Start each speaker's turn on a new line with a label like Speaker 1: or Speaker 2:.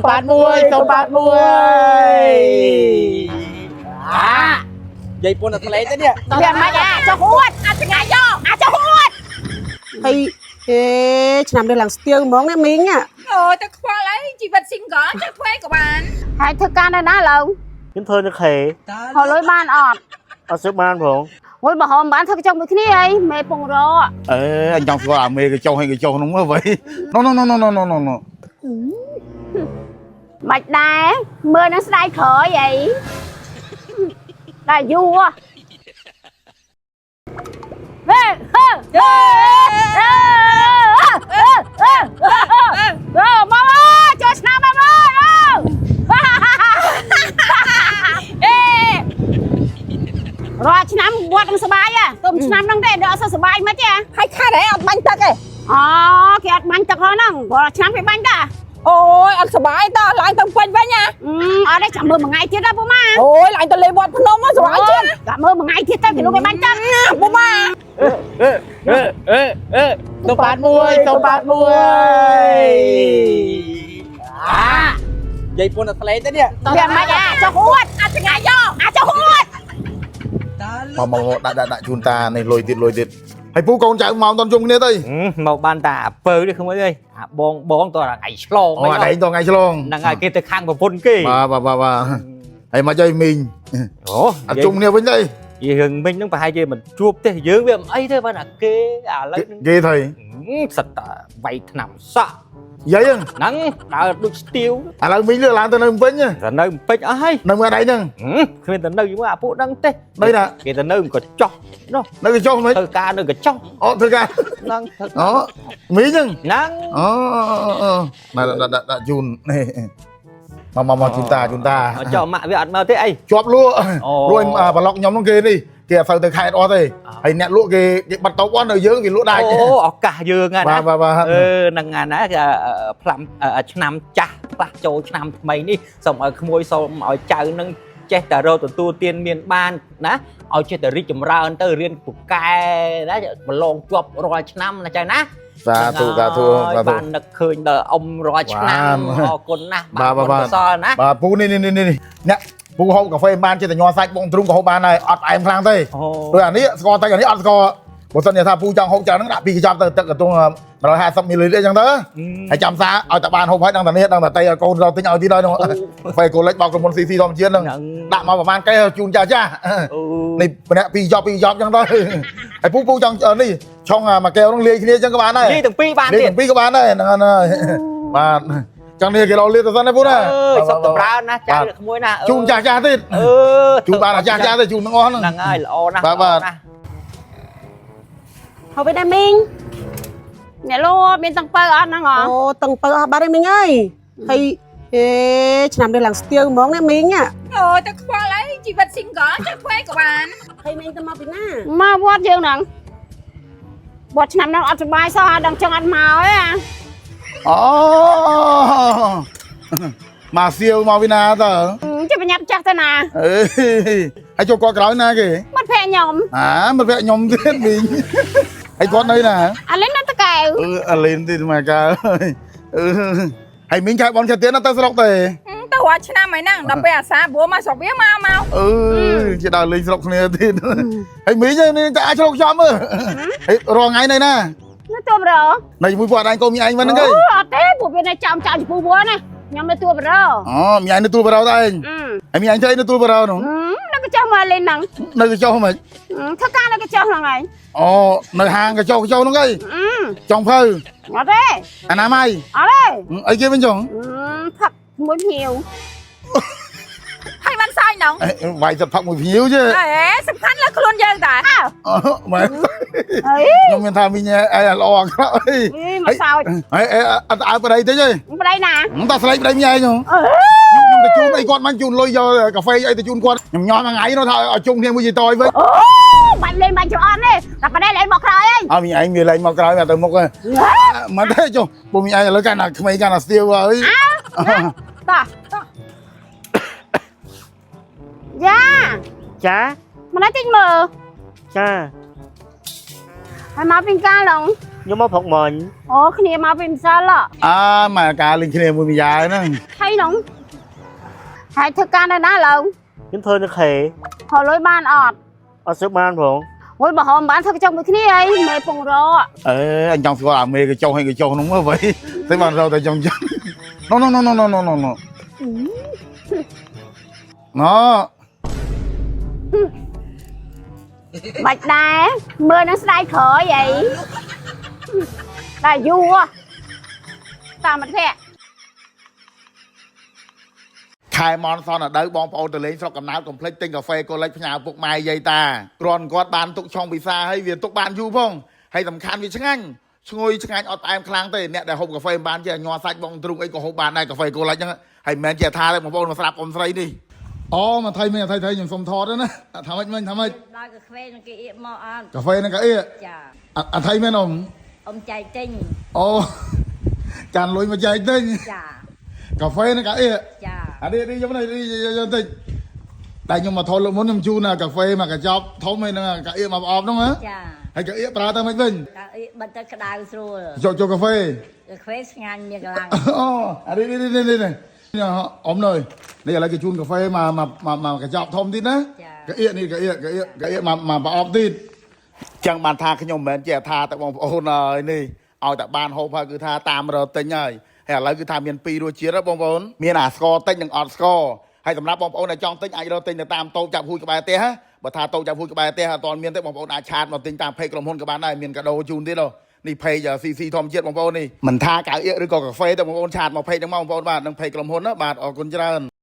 Speaker 1: បាទមួយសូមបាទមួយអានិយាយពុនតែផ្លេទេនេះ
Speaker 2: វាមិនអាចុះហួតអាចថ្ងៃយកអាចុះហួត
Speaker 3: ហើយអេឆ្នាំនេះឡើងស្ទៀងហ្មងណាមីង
Speaker 4: អូយទៅខ្វល់អីជីវិត single ចង់ធ្វើអីក៏បាន
Speaker 2: ហើយធ្វើការនៅណាឡើយ
Speaker 5: ខ្ញុំធ្វើនៅខេ
Speaker 2: ហៅលុយបានអត់
Speaker 5: អត់សឹកបានផង
Speaker 2: ហួយបើហមបានធ្វើកញ្ចុះមួយគ្នាអីមេពងរក
Speaker 6: អេអញចង់ស្គាល់អាមេកញ្ចុះហើយកញ្ចុះនោះមើលអ្វីណូណូណូណូណូណូណូ
Speaker 2: មិនដែរមើលនឹងស្ដាយក្រោយអីតែយូរហេហេហេហេហេហេមកអើយចូលឆ្នាំមកអើយអេរាល់ឆ្នាំវត្តមិនសบายហ៎ទុំឆ្នាំហ្នឹងទេដល់អត់សូវសบายមិនទេ
Speaker 4: ហើយខាត់ហ៎អត់បាញ់ទឹកទេ
Speaker 2: អូគេអត់បាញ់ទឹកហ្នឹងរាល់ឆ្នាំគេបាញ់តា
Speaker 4: អូយអត់សប្បាយតឡើងទៅពេញវិញណា
Speaker 2: អត់ទេចាំមើលមួយថ្ងៃទៀតណាពូម៉ា
Speaker 4: អូយឡើងទៅលេវត្តភ្នំសប្បាយជាង
Speaker 2: ចាំមើលមួយថ្ងៃទៀតទៅគេលោកគេបាញ់ទឹក
Speaker 4: ណាពូម៉ា
Speaker 1: អេអេអេអេសូមបាទមួយសូមបាទមួយអានិយាយពុនតែផ្លេទេនេះ
Speaker 2: វាមិនអាចុះហួតអាចថ្ងៃយកអាចុះហួត
Speaker 6: មកមកដាក់ដាក់ដាក់ជូនតានេះលុយទៀតលុយទៀតហើយពូកូនចៅមកតន់ជុំគ្នាទៅ
Speaker 7: មកបានតាអាពៅនេះក្មួយអើយអាបងបងតថ្ងៃឆ្លង
Speaker 6: អូអាឯងតថ្ងៃឆ្លង
Speaker 7: ហ្នឹងហើយគេទៅខាងប្រពន្ធគេ
Speaker 6: បាទបាទបាទបាទហើយមកចុយមីង
Speaker 7: អូ
Speaker 6: អត់ជុំគ្នាវិញទេ
Speaker 7: និយាយរឿងមិញហ្នឹងប្រហែលជាមិនជួបទេយើងវាមិនអីទេបើណាគេឥឡូវហ្នឹង
Speaker 6: គេថៃ
Speaker 7: សិតតាវាយថ្នាំសក់
Speaker 6: យាយហ្នឹង
Speaker 7: ហ្នឹងដើរដូចស្ទាវ
Speaker 6: ឥឡូវមីងលើកឡើងទៅនៅវិញ
Speaker 7: ទៅនៅពេញអស់ហើយ
Speaker 6: នៅមួយឯងហ្នឹង
Speaker 7: គ្មានទៅនៅជាមួយអាពួកហ្នឹងទេ
Speaker 6: នៅណា
Speaker 7: គេទៅនៅក៏ចោះនោះ
Speaker 6: នៅកញ្ចុះមិន
Speaker 7: ធ្វើការនៅកញ្ចុះ
Speaker 6: អូធ្វើការ
Speaker 7: ហ្នឹងធ្វើ
Speaker 6: អូមីងហ្នឹង
Speaker 7: ហ្នឹង
Speaker 6: អូអូអូដាក់ដាក់ដាក់ជូននេះមកមកមកជូនតាជូនតា
Speaker 7: មកចុះម៉ាក់វាអត់មកទេអី
Speaker 6: ជាប់លក់
Speaker 7: អូ
Speaker 6: លក់ប្លុកខ្ញុំហ្នឹងគេនេះគេអត់សូវទៅខេត្តអស់ទេហើយអ្នកលក់គេគេបាត់តោបអស់នៅយើងគេលក់ដាច់
Speaker 7: អូឱកាសយើងហ្នឹងណា
Speaker 6: បាទបាទបាទ
Speaker 7: អឺហ្នឹងណាណាគេផ្លាំឆ្នាំចាស់ផ្លាស់ចូលឆ្នាំថ្មីនេះសូមឲ្យក្មួយសូមឲ្យចៅនឹងចេះតែរកទទួលទានមានបានណាឲ្យចេះតែរីកចម្រើនទៅរៀនពូកែណាប្រឡងជាប់រាល់ឆ្នាំណាចៅណា
Speaker 6: សាធុសាធុសាធុ
Speaker 7: បាននឹកឃើញដល់អ៊ំរាល់ឆ្នាំ
Speaker 6: បាទ
Speaker 7: អរគុណណាស់
Speaker 6: បាទបាទ
Speaker 7: កុសលណា
Speaker 6: បាទពូនេះនេះនេះនេះអ្នកពូហូបកាហ្វេបានចេះតែញ័រសាច់បងទ្រូងក៏ហូបបានដែរអត់ផ្អែមខ្លាំងទេ
Speaker 7: អូ
Speaker 6: ព្រោះអានេះស្ករតែអានេះអត់ស្ករបើសិនជាថាពូចង់ហូបច្រើនហ្នឹងដាក់ពីរកញ្ចប់ទៅទឹកកន្ទង់150មីលីលីត្រអញ្ចឹងទៅហើយចាំសាឲ្យតែបានហូបហើយដឹងតែនេះដឹងតែតៃឲ្យកូនរកទិញឲ្យទៀតហើយនោះកាហ្វេកូលេចបោកក្រុមហ៊ុន CC ធម្មជាតិហ្នឹង
Speaker 7: ហ្នឹង
Speaker 6: ដាក់មកប្រហែលកែវជូនចាស់ចាស់
Speaker 7: អូ
Speaker 6: នេះម្នាក់ពីរចប់ពីរចប់អញ្ចឹងទៅហើយពូពូចង់នេះឆុងមួយកែវហ្នឹងលាយគ្នាអញ្ចឹងក៏បានដែរ
Speaker 7: លាយទាំងពីរបាន
Speaker 6: លាយ
Speaker 7: ទៀត
Speaker 6: ទាំងពីរក៏បានដែរហ្នឹងហើយបាទចង់នេះគេដល់លាយទៅសិនណាពូណា
Speaker 7: អើយសុខចម្រើនណាស់ចៅក្មួយណា
Speaker 6: ជូនចាស់ចាស់ទៀត
Speaker 7: អឺ
Speaker 6: ជូនបានអាចាស់ចាស់ទេជូនទាំងអស់ហ្នឹង
Speaker 7: ហ្នឹងហើយល្អណាស់
Speaker 6: បាទបាទ
Speaker 7: ល្អណាស់
Speaker 3: ហៅវិញដែរមីង
Speaker 2: អ្នកលោកមានតឹងពៅអត់ហ្នឹងហ៎
Speaker 3: អូតឹងពៅអស់បាត់ហើយមីងអើយហើយអេឆ្នាំនេះឡើងស្ទៀងហ្មងណាមីង
Speaker 4: អូយទៅខ្វល់អីជីវិត single ចង់ធ្វើអីក៏បាន
Speaker 3: ហើយមីងទៅមកពីណា
Speaker 2: មកវត្តយើងហ្នឹងវត្តឆ្នាំហ្នឹងអត់សบายសោះអត់ដឹងចឹងអត់មកទេអា
Speaker 6: អូមកសៀវមកពីណាតើ
Speaker 2: ចេះបញ្ញាប់ចាស់ទៅណា
Speaker 6: អេហើយចូលគាត់ក្រោយណាគេ
Speaker 2: បាត់ភ័ក្រខ្ញុំ
Speaker 6: អាមិនភ័ក្រខ្ញុំទៀតមីងហើយគាត់នៅណា
Speaker 2: អាលេងនៅតកែវ
Speaker 6: អឺអាលេនទៀតមកកាអឺហើយមីងខែបនខែទៀនទៅស្រុកទេ
Speaker 4: ទៅរាល់ឆ្នាំហើយហ្នឹងដល់ពេលអាសាព្រោះមកស្រុកវាមកមក
Speaker 6: អឺជាដើរលេងស្រុកគ្នាទៀតហើយមីងនេះតែអាចស្រុកចំមើលហើយរងថ្ងៃនៅណា
Speaker 2: នៅទួបរ
Speaker 6: នៅជាមួយពួកឯងកូនមីឯងវិញហ្នឹងគេ
Speaker 2: អូអត់ទេពួកវានៅចំចៅចំពូវណាខ្ញុំនៅទួបរ
Speaker 6: អូមីឯងនៅទួលបារោតែឯងហើយមីឯងធ្វើអីនៅទួលបារោនោះ
Speaker 2: នៅកញ្ចុះមកលេងហ្នឹង
Speaker 6: នៅកញ្ចុះហ្មង
Speaker 2: ធ្វើការនៅកញ្ចុះហ្នឹងឯង
Speaker 6: អូនៅហាងកញ្ចុះកញ្ចុះហ្នឹងឯងចុងភៅ
Speaker 2: អត់ទេ
Speaker 6: អនាម័យ
Speaker 2: អត់ទេ
Speaker 6: អីគេវិញចុង
Speaker 2: ផឹកមួយភ្ញៀវ
Speaker 4: ហើយបានសើចហ្នឹង
Speaker 6: វាយសិតផឹកមួយភ្ញៀវទេ
Speaker 4: អេសំខាន់លើខ្លួនយើងតា
Speaker 2: អើ
Speaker 6: អូមែន
Speaker 2: អី
Speaker 6: ខ្ញុំមានថាមីងអីល្អអាក្រក់អី
Speaker 2: មកសើច
Speaker 6: ហើយអត់អើប្តីទេទេ
Speaker 2: ប្តីណា
Speaker 6: តើស្លេកប្តីមីឯងខ្ញុំខ្ញុំទៅជូនអីគាត់មិនជូនលុយយកកាហ្វេអីទៅជូនគាត់ខ្ញុំញ៉ាំមួយថ្ងៃនោះថាឲ្យជុំគ្នាមួយយីតយវិញ
Speaker 2: អូបាច់លេងបាច់ច្អន់ទេតែប្តីលេងមកក្រោយអី
Speaker 6: អើមីឯងវាលែងមកក្រោយមកទៅមុខមិនទេចុះពុំមីឯងឥឡូវកាន់តែក្មេងកាន់តែស្ទាវហើយ
Speaker 2: តោះយ៉ា
Speaker 5: ចា
Speaker 2: មកនេះតិចមើល
Speaker 5: ចា
Speaker 2: ហើយមកពីកាលឡង
Speaker 5: ខ្ញុំមកព្រឹកមិញ
Speaker 2: អូគ្នាមកពីម្សិល
Speaker 6: អើមកការលេងគ្នាមួយម្យ៉ាងហ្នឹង
Speaker 2: ថៃនោះហើយធ្វើការនៅណាឡើយ
Speaker 5: ខ្ញុំធ្វើនៅខេ
Speaker 2: ហៅលុយបានអត់
Speaker 5: អត់សើបានផង
Speaker 2: អូយបើហមបានធ្វើកញ្ចុកមួយគ្នាអីមេពងរក
Speaker 6: អេអញចង់ស្គាល់អាមេកញ្ចុះហើយកញ្ចុះហ្នឹងមើលវិញតែបានរកតែចង់ចឹងណូណូណូណូណូណូណូណូ
Speaker 2: បាច់ដែរមើលនឹងស្ដាយក្រោយអីតែយូរតាមមិត្តភក្តិ
Speaker 6: ខែមនសនអដៅបងប្អូនទៅលេងស្រុកកំណើតកុំភ្លេចទិញកាហ្វេកូលេចផ្ញើពុកម៉ែយាយតាគ្រាន់គាត់បានទុកឆុងពិសាហើយវាទុកបានយូរផងហើយសំខាន់វាឆ្ងាញ់ឈ្ងុយឆ្ងាញ់អត់ផ្អែមខ្លាំងទេអ្នកដែលហូបកាហ្វេមិនបានជាញ័រសាច់បងទ្រូងអីក៏ហូបបានដែរកាហ្វេកូលេចហ្នឹងហើយមិនមែនជាថាទេបងប្អូនមកស្រាប់អ៊ំស្រីនេះអូមកថៃមែនថៃថៃខ្ញុំសុំថតណាថាម៉េចមិញថាម៉េច
Speaker 8: ដល់កាហ្វេនឹងគេអៀកមកអត់
Speaker 6: កាហ្វេហ្នឹងក៏អី
Speaker 8: ចា
Speaker 6: អាថៃមែនអ៊ំ
Speaker 8: អ៊ំចែកទិញ
Speaker 6: អូចានលុយមកចែកទិញ
Speaker 8: ចា
Speaker 6: កាហ្វេហ្នឹងក៏អី
Speaker 8: ចា
Speaker 6: អានេះនេះខ្ញុំនេះយកតិចតែខ្ញុំមកថតលើកមុនខ្ញុំជូនកាហ្វេមកកញ្ចប់ធំហើយនឹងកាអៀមកប្រអប់ហ្នឹងហ៎
Speaker 8: ចា
Speaker 6: ហើយកៅអៀប្រើទៅមិនវិញ
Speaker 8: កាអៀកបិទទៅក្តៅស្រួល
Speaker 6: ចូលចូលកាហ្វេ
Speaker 8: កាហ្វេស្ងាញ់មានកម្លាំង
Speaker 6: អូអានេះនេះនេះនេះអ៊ំណើយនេះឥឡូវគេជូនកាហ្វេមកមកមកកញ្ចប់ធំទៀតណាកាអៀនេះកាអៀកាអៀកាអៀមកមកប្រអប់ទៀតចឹងបានថាខ្ញុំមិនមែនជាថាតែបងប្អូនហើយនេះឲ្យតែបានហូបហើយគឺថាតាមរកទិញហើយហើយឥឡូវគឺថាមានពីររសជាតិហ៎បងប្អូនមានអាស្ករតិចនិងអត់ស្ករហើយសម្រាប់បងប្អូនដែលចង់ទិញអាចរកទិញនៅតាមតូបចាប់ហួយក្បែរផ្ទះបើថាតូបចាប់ហួយក្បែរផ្ទះអត់ទាន់មានទេបងប្អូនអាចឆាតមកទិញតាម page ក្រុមហ៊ុនក៏បានដែរមានកាដូជូនទៀតហ៎នេះ page CC ធម្មជាតិបងប្អូននេះមិនថាកៅអៀកឬក៏កាហ្វេទេបងប្អូនឆាតមក page ហ្នឹងមកបងប្អូនបាទនឹង page ក្រុមហ៊ុនណាបាទអរគុណច្រើន។